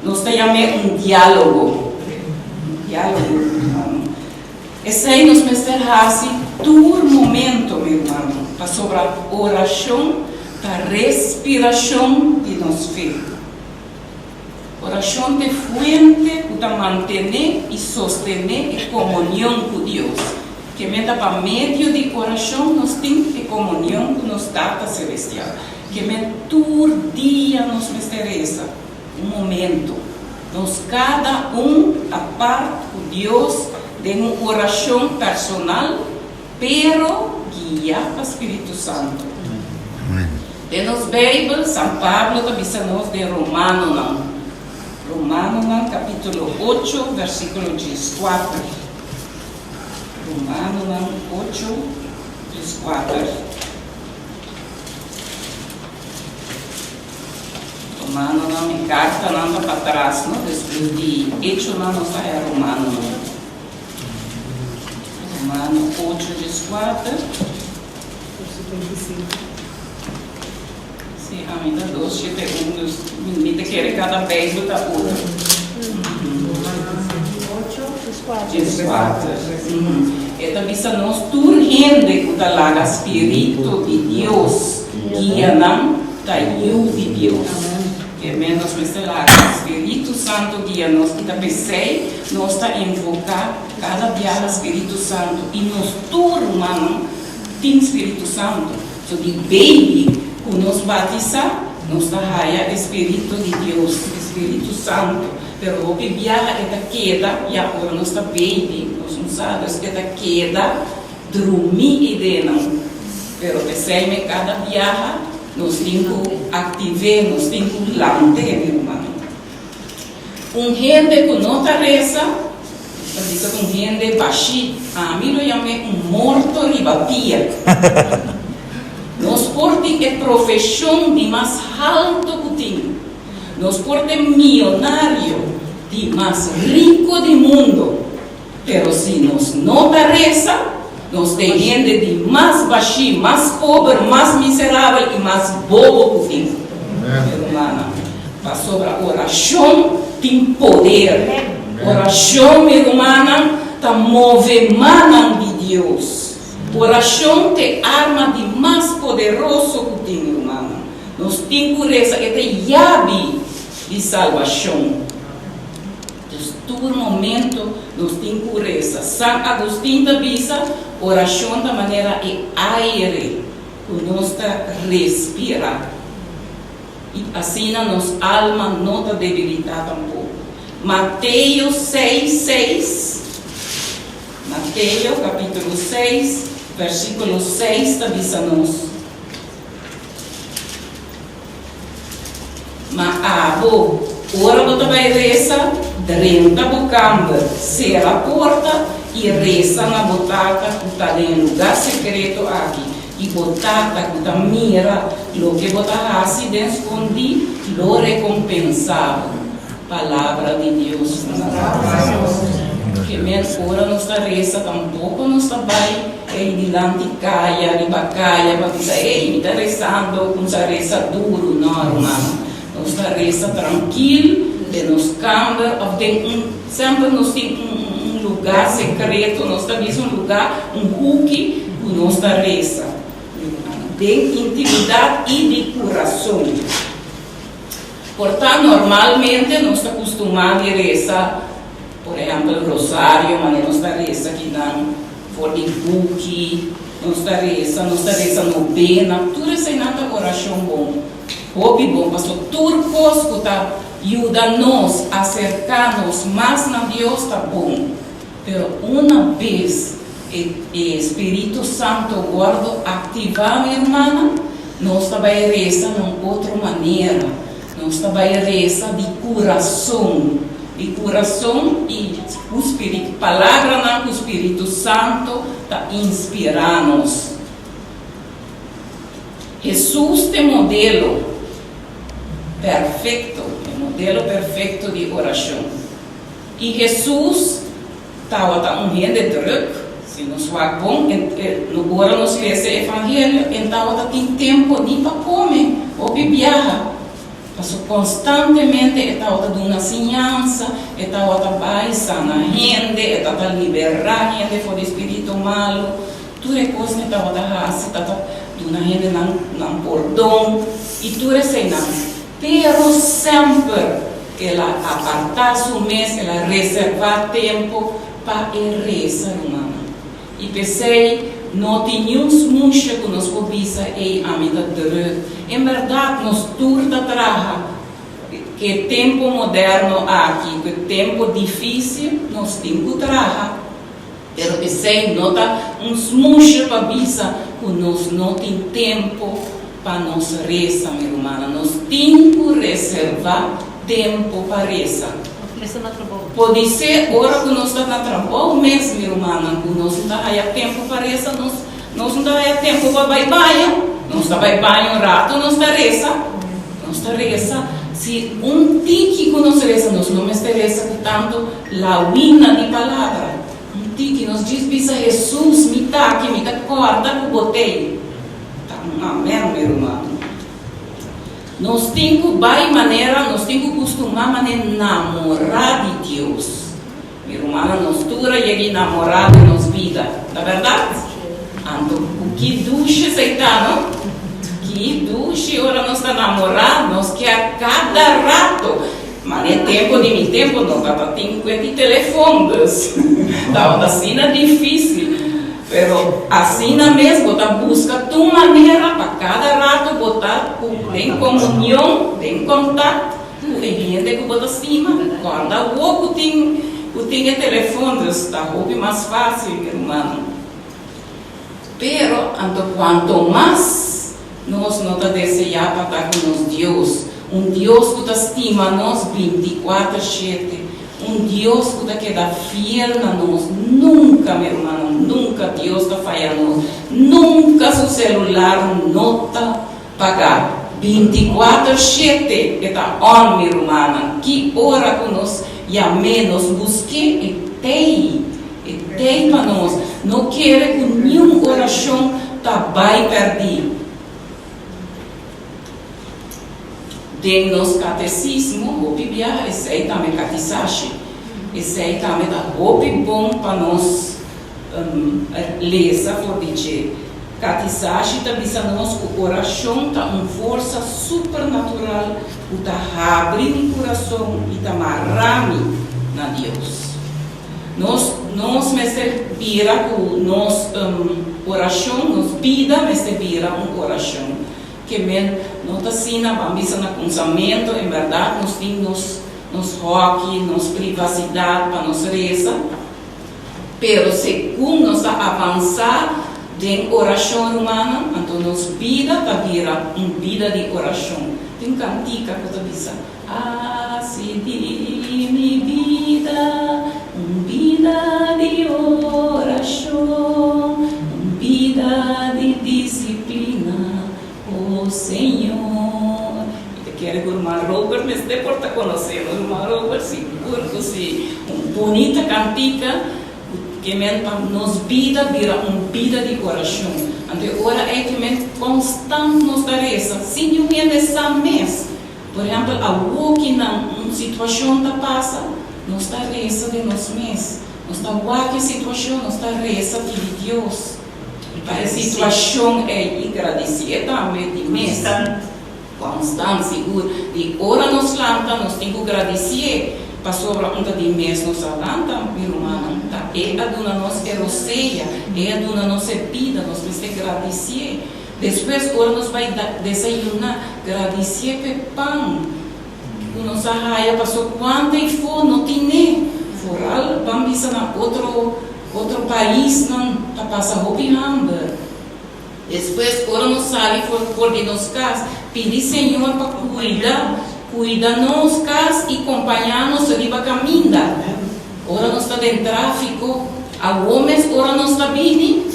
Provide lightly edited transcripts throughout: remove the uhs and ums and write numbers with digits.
Nos ta yam'é un diálogo. Un diálogo, mi rumannan. Esei nos mester hasi tur momento, mi rumannan, pasobra orashon ta respirashon di nos fe. Orashon ta e fuente ku ta mantené i sostené e komunion ku Dios. Ke meta pa medio di orashon nos tin e komunion ku nos Tata Selestial. Ke men tur dia nos mester resa un momento, nos kada un apart ku Dios den un orashon personal, pero guiá pa Spiritu Santu. Den nos Beibel, San Pablo ta bisa nos den Romanonan, Romanonan kapítulo ocho, versíkulo dieskuater. Romanonan ocho, dieskuater. Romanonan, e kartanan ta patras, no? Despues di Echonan nos ta haña Romanonan. Romano ocho, dieskuater. Verso 25. Sí, ami ta dos shete un, dus mi ta kere kada Bijbel ta otro. Ocho, dieskuater. Dieskuater. E ta bisa nos tur hende ku ta laga Spiritu di Dios guia nan ta yu di Dios. Ke men nos mester laga Spiritu Santu guia nos i ta p'esei nos ta invoká kada biaha Spiritu Santu i nos tur rumannan Tin Spiritu Santu. So di baby ku nos batisa, nos ta haya e Spiritu di Dios, e Spiritu Santu. Pero hopi biaha e ta keda, ya ora nos ta baby, nos no sa, dus e ta keda drumi eidenan. Pero p'esei me kada biaha nos tin ku aktiv'é, nos tin ku lant'é, mi rumannan. Un hende ku no ta resa, ta bisa ku un hende bashí. Ami lo yam'é un morto riba pia. Nos por tin e profeshon di mas haltu ku tin. Nos por ta e mionario di mas riku di mundo. Pero si nos no ta resa, nos ta e hende di mas bashí, mas pober, mas miserabel i mas bobo ku tin. Mi rumannan, pasobra orashon tin poder. Orashon, mi rumannan, ta move mannan di Dios. Orashon ta e arma di mas poderoso ku tin, mi rumannan. Nos tin ku resa, e ta e yabi di salbashon. Dus tur momento nos tin ku resa. San Agustin ta bisa, Orashon ta manera e aire ku nos ta respirá. I asina nos alma no ta debilitá tampoko. Mateo seis, seis, Mateo kapítulo seis, versíkulo seis ta bisa nos. Ma abo, ora bo ta bai resa, drenta bo kamber, sera porta i resa na bo Tata ku ta den e lugá sekreto aki, i bo Tata ku ta mira loke bo ta hasi den skondí lo rekompensá bo. Palabra di Dios. Ke men ora nos ta resa tampoko nos ta bai ei dilanti kaya, riba kaya pa bisa ei mi ta resando, kumsa resa duru. No rumannan, nos ta resa trankil den nos kamber of den un, semper nos tin un luga sekreto, nos ta bisa un luga, un huki ku nos ta resa den intimidat i di kurason. Por ta normalmente nos ta kustumá di resa, por ehèmpel rosario, manera nos ta resa kinan for di buki, nos ta resa, nos ta resa nobena, tur eseinan ta orashon bon, hopi bon, pasobra tur kos ku ta yuda nos aserká nos mas na Dios ta bon. Pero una bes e e Spiritu Santo wòrdu aktivá, mi rumannan, nos ta bai resa na un otro manera. Nos ta bai resa di kurason, di kurason i ku Spiritu, palabranan ku Spiritu Santo ta inspirá nos. Hesus ta e modelo perfekto, e modelo perfekto di orashon. I Hesus tabata un hende druk, si nos wak bon, ora nos lesa e Evangelio, e tabata tin tempo ni pa kome, hopi biaha. Paso konstantemente e tabata duna siñansa, e tabata bai sana hende, e tabata liberá hende for di spiritu malu. Tur e kos e tabata hasi tabata duna hendenan nan pordon i tur eseinan. Pero semper el a apartá su mes, el a reservá tempu pa e resa, rumannan. I p'esei no tin niun smusha ku nos por bisa, Ey, ami ta drùk. En bèrdat, nos tur ta traha. Ku e tempu moderno aki, ku e tempu difísil, nos tin ku traha. Pero esei no ta un smusha pa bisa ku nos no tin tempu pa nos resa, mi rumannan. Nos tin ku reservá tempu pa resa. Podisé ora ku nos ta na trabou mes, mi rumannan, ku nos no ta haya tempu pa resa, nos nos no ta haya tempu pa bai baño. Nos ta bai baño un ratu, nos ta resa. Nos ta resa. Si un tiki ku nos resa, nos no mester resa ku tantu lawina di palabra. Un tiki nos djis bisa, Hesus, mi ta aki, mi ta kòrda ku bo t'ei. Ta un amèn, mi ruman. Nos tin ku bai manera, nos tin ku kustumá manera namorá di Dios. Mi rumannan, nos tur a yega i namorá den nos bida, ta bèrdat? Anto ku ki dushi esei ta, no? Ki dushi ora nos ta namorá, nos kier kada rato. Ma n'e tempu di mi tempu no tabatin kuenti telefon, dus tabata asina difísil. Pero asina mes bo ta buska tur manera pa kada rato bo ta ku den komunion, den kontakt ku e hende ku bo ta stima. Kòrda awor ku tin ku tin e telefon, dus ta hopi mas fásil, mi rumannan. Pero anto kuanto mas nos no ta deseá pa ta ku nos Dios, un Dios ku ta stima nos bintikuater shete, Un Dios ku ta keda fiel na nos. Nunka, mi rumannan, nunka Dios ta faya nos. Nunka su selular no ta pagá. Bintikuater shete e ta on, mi rumannan. Ki ora ku nos yam'é, nos busk'é, e t'ei. E t'ei pa nos. No kere ku niun orashon ta bai pèrdí. Den nos katesismo hopi biaha esei tambe katisashi. Esei tambe ta hopi bon pa nos lesa for di dje. Katisashi ta bisa nos ku orashon ta un forsa supernatural ku ta habri mi kurason i ta mara mi na Dios. Nos nos mester bira ku nos orashon, nos bida mester bira un orashon. Ke men no ta asina, ban bisa na kunsamentu, en bèrdat nos tin nos nos hòki, nos privasidat pa nos resa, pero segun nos ta avansá den orashon rumannan, anto nos bida ta bira un bida di orashon. Tin un kantika ku ta bisa. Hasi di mi bida un bida di orashon, un bida di disiplina, o Señor. Mi ta kere ku ruman Robert mester por ta konosé nos. Ruman Robert sigur ku si. Un bunita kantika ku ke men pa nos bida bira un bida di orashon. Anto e ora ei ke men konstant nos ta resa sin niun hende sa mes. Por ehèmpel, awor ki nan un situashon ta pasa, nos ta resa den nos mes. Nos ta wak e situashon, nos ta resa pidi Dios pa e situashon ei i gradisié tambe di mes. Konstant, sigur. Di ora nos lanta, nos tin ku gradisié, pasobra un ta di mes nos a lanta, mi rumannan. Ta E a duna nos e rosea, E a duna nos e bida, nos mester gradisié. Despues ora nos bai desayuná, gradisié p'e pan ku nos a haya paso kuantu ei fo no tin'é. Foral ban bisa na otro otro paisnan ta pasa hopi hamber. Despues ora nos sali for for di nos kas, pidi Señor pa kuida kuida nos kas i kompañá nos riba kaminda. Ora nos ta den tráfiko, awor mes ora nos ta bini,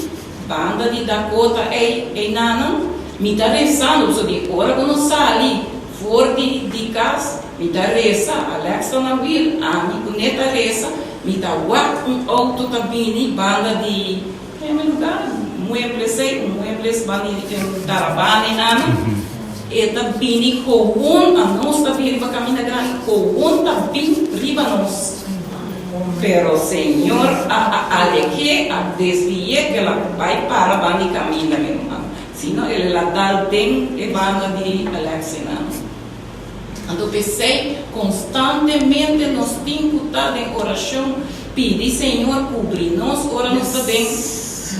Banda di Dakota ei einanan, mi ta resa, so di ora ku nos sali for di di kas, mi ta resa, Alex ta na wiel, ami ku ne ta resa, mi ta wak un outo ta bini banda di e lugar, muebles ei, un muebles banda di Tarabana einanan. E ta bini gewoon, anos ta bin riba kaminda grandi, gewoon ta bin riba nos. Pero Señor a a aleh'é, a desvi'é ku el a bai para banda di kaminda, mi ruman. Si no, el a dal den e banda di Alexi-nan. Anto p'esei, konstantemente nos tin ku ta den orashon, pidi Señor kubri nos ora nos ta den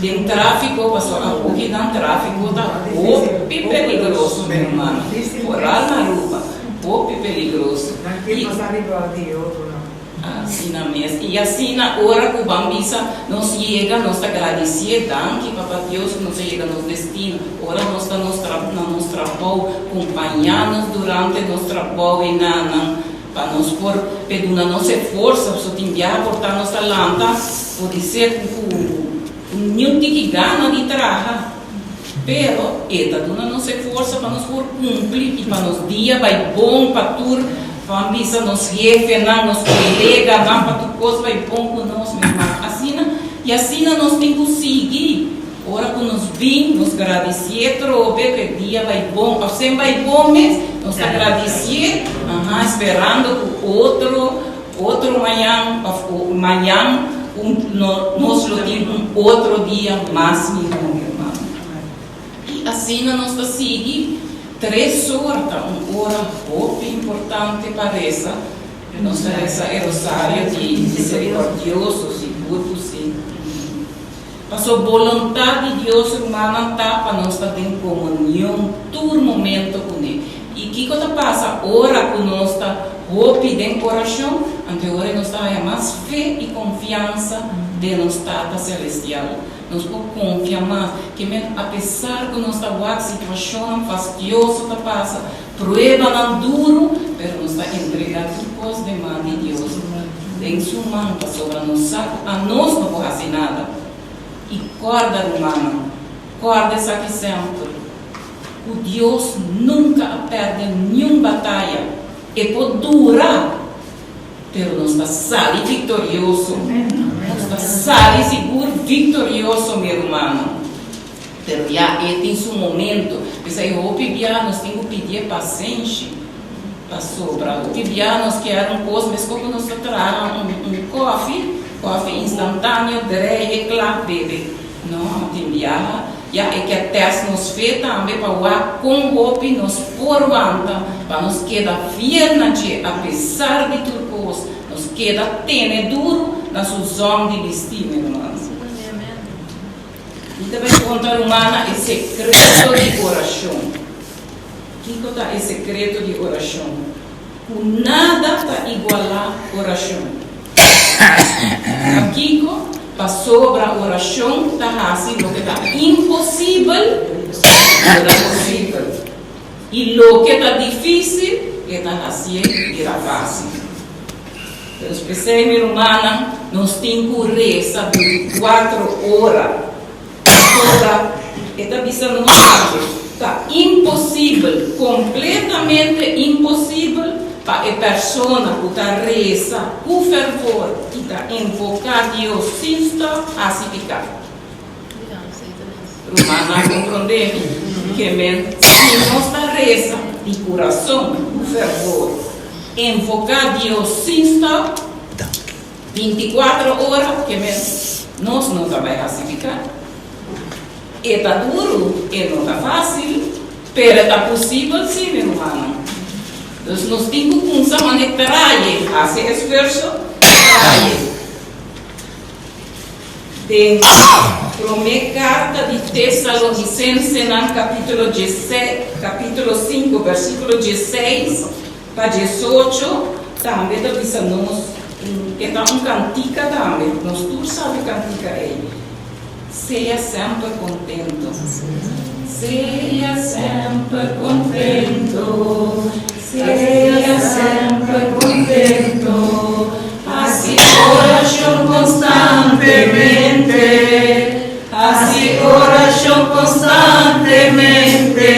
den tráfiko, pasobra awoki nan tráfiko ta hopi peligroso, mi rumannan, foral na Aruba, hopi peligroso. I. Asina mes. I asina ora ku ban bisa nos yega, nos ta gradisié, Danki Papa Dios ku nos a yega nos destino. Ora nos ta nos na nos trabou, kumpañá nos durante nos trabou i nanan pa nos por pe duna nos e forsa. Pasobra tin biaha por ta nos ta lanta podisé ku ku niun tiki gana di traha. Pero e ta duna nos e forsa pa nos por cumpli y pa nos dia bay bon pa tur ban bisa nos jefenan, nos coleganan, pa tur cos bay bon cu nos mi hermano. Asina y asina nos tin cu sigui. Ora cu nos bin nos gradicié trobe cu e dia bay bon of sin bay bon mes nos ta gradicié, aha, esperando cu otro Otro mañan of mañan un nos lo tin un otro dia mas mihó, mi hermano. I asina nos ta sigui. Tres or ta un ora hopi importante pa resa. Nos ta resa e rosario di misericordioso, sigur ku si. Paso boluntat di Dios, rumannan, ta pa nos ta den komunion tur momento kuné. I kiko ta pasa ora ku nos ta hopi den orashon? Anto e ora nos ta haña mas fe i konfiansa den nos Tata selestial. Nos por konfia mas ke men apesar ku nos ta wak situashonnan fastioso ta pasa, pruebanan duru, pero nos ta entregá tur kos den man di Dios. Den su man, pasobra nos sa ku anos no por hasi nada. I kòrda, rumannan, kòrda esaki semper, ku Dios nunka a pèrdè niun bataya. E por dura, pero nos ta sali viktorioso. Nos ta sali sigur viktorioso, mi rumannan. Pero ya e tin su momento. P'esei hopi bia nos tin ku pidié pasenshi. Pasobra hopi bia nos kier un kos meskos ku nos ta traha un kòfi, kòfi instantáneo, drei e kla, bebe. No, tin biaha ya e kier tèst nos fe tambe pa wak kon hopi nos por wanta pa nos keda fiel na dje apesar di tur kos, nos keda tene duru na su zòn di bistí, mi ruman. Mi ta bai konta rumannan e sekreto di orashon. Kiko ta e sekreto di orashon? Ku nada ta igualá orashon. Pakiko? Pasobra orashon ta hasi loke ta imposibel bira posibel, i loke ta difísil e ta hasié bira fásil. Pero p'esei, mi rumannan, nos tin ku resa bintikuatro ora. Pasobra e ta bisa nos tambe, ta imposibel, kompletamente imposibel, pa e persona ku ta resa ku fervor i ta invoká Dios sin stòp hasi piká. Rumannan komprondé mi ke men si nos ta resa di kurason ku fervor, invoká Dios sin stòp, 24 ora ke mes nos no ta bai hasi piká. E ta duru, e no ta fásil, pero e ta posibel sí, mi rumannan. Dus nos tin ku kumsa manera traye, hasi esfuerso, traye. Den promé karta di Tesalonisensenan kapítulo diesei, kapítulo sinku, versíkulo dieseis pa diesocho, tambe ta bisa nos, e ta un kantika tambe, nos tur sabi kantika ei, Sea semper contento, sea semper contento, sea semper contento, haci oracion constantemente, haci oracion constantemente,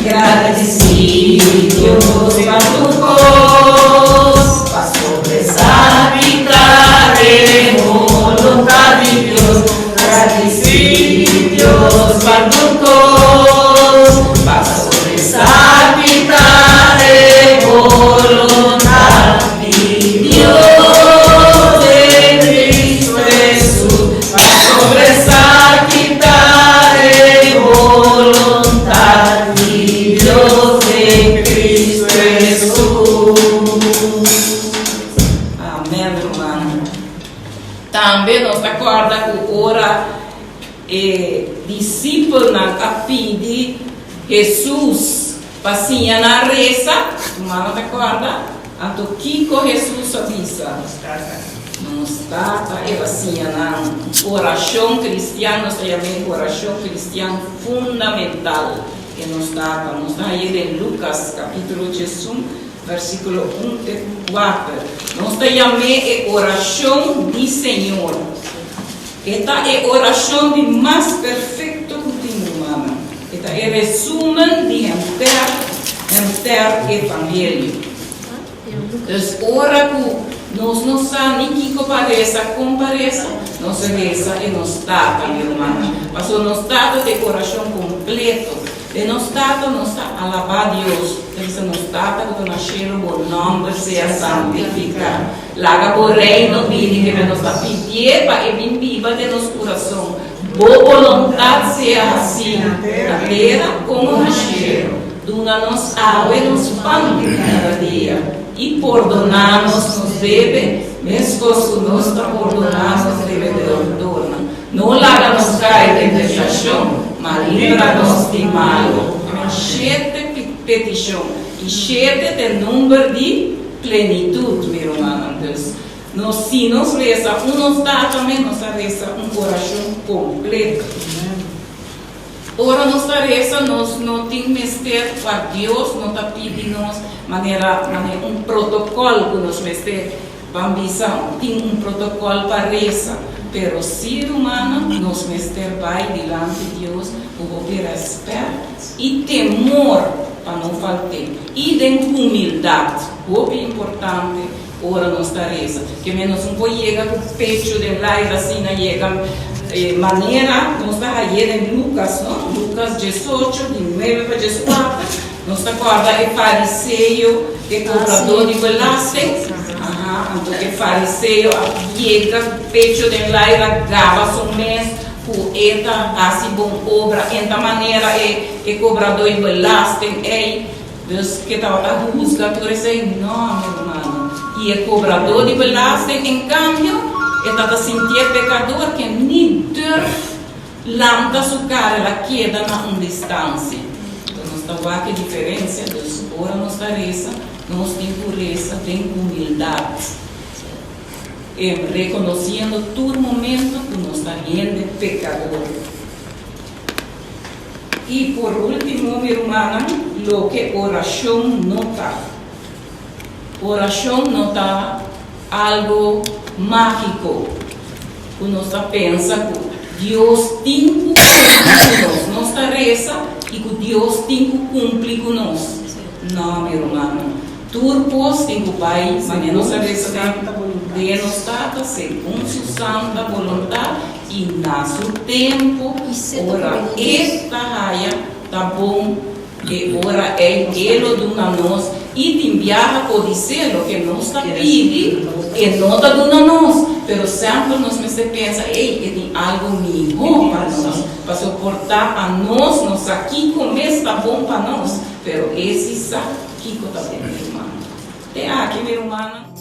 gradici Dios pa tur cos, pasobra esaki ta e boluntad di Dios, gradici Dios pa tur cos, pasobra esaki. Nos ta kòrda ku ora e disipelnan a pidi Hesus pa siña nan resa, rumannan ta kòrda? Anto kiko Hesus a bisa? Nos Tata. El a siña nan orashon kristian, nos ta yam'é orashon kristian fundamental. E Nos Tata. Nos ta hañ'é den Lukas kapítulo diesun, versíkulo un te kuater. Nos ta yam'é e orashon di Señor. E ta e orashon di mas perfekto ku tin, rumannan. E ta e resúmen di henter henter evangelio. Dus ora ku nos no sa ni kiko pa resa, kon pa resa, nos resa e Nos Tata, mi rumannan. Pasobra Nos Tata ta e orashon kompleto. Den Nos Tata nos ta alabá Dios. Ta bisa, Nos Tata ku ta na shelu, bo nòmber sea santifiká. Laga bo Reino bini. Keme nos ta pidié pa e bin biba den nos kurason. Bo boluntat sea hasí na tera komo na shelu. Duna nos awe nos pan di kada dia, i pordoná nos nos debe, meskos ku nos ta pordoná nos debedornan. No laga nos kai den tentashon, ma libra nos di malu. Shete petishon, i shete ta e number di plenitut, mi rumannan. Dus, nos si nos resa un Nos Tata men, nos a resa un orashon kompleto. Ora nos ta resa nos no tin mester pa Dios no ta pidi nos manera manera un protocol cu nos mester ban bisa tin un protocol pa resa pero si rumannan nos mester bay dilanti Dios cu hopi respet y temor pa no falt'e y den humildad hopi importante Ora nos ta resa, ke men nos un por yega ku pecho den laira asina yega manera nos ta haye den Lukas, no? Lukas diesocho, di nuebe pa dieskuater, nos ta kòrda e fariseo, e kobradó di belasting. Aha, anto e fariseo a yega ku pecho den laira, gaba su mes ku e ta hasi bon obra, enta manera e kobradó di belasting ei. Dus ke tabata husga tur esei? No, mi rumannan. I e kobradó di belasting, en kambio, e tabata sintié pekador ke ni durf lanta su kara, el a keda na un distansia. Enton nos ta wak e diferensia. Dus ora nos ta resa, nos tin ku resa den humildat, rekonosiendo tur momento ku nos ta hende pekador. I por último, mi rumannan, loke orashon no ta. Orashon no ta algu mágiko ku nos ta pensa ku Dios tin ku kumpli ku nos. Nos ta resa i ku Dios tin ku kumpli ku nos. No, mi rumannan. Tur kos tin ku bai manera nos a resa den nos Tata segun su santa boluntat i na su tempu, ora E ta haya ta bon, e ora ei E lo duna nos, i tin biaha podisé loke nos ta pidi E no ta duna nos, pero semper nos mester pensa, ei, E tin algu mihó pa nos, pasobra por ta pa nos, nos sa kiko mes ta bon pa nos, pero E si sa. Kiko ta den mi rumannan? Te aki, mi rumannan.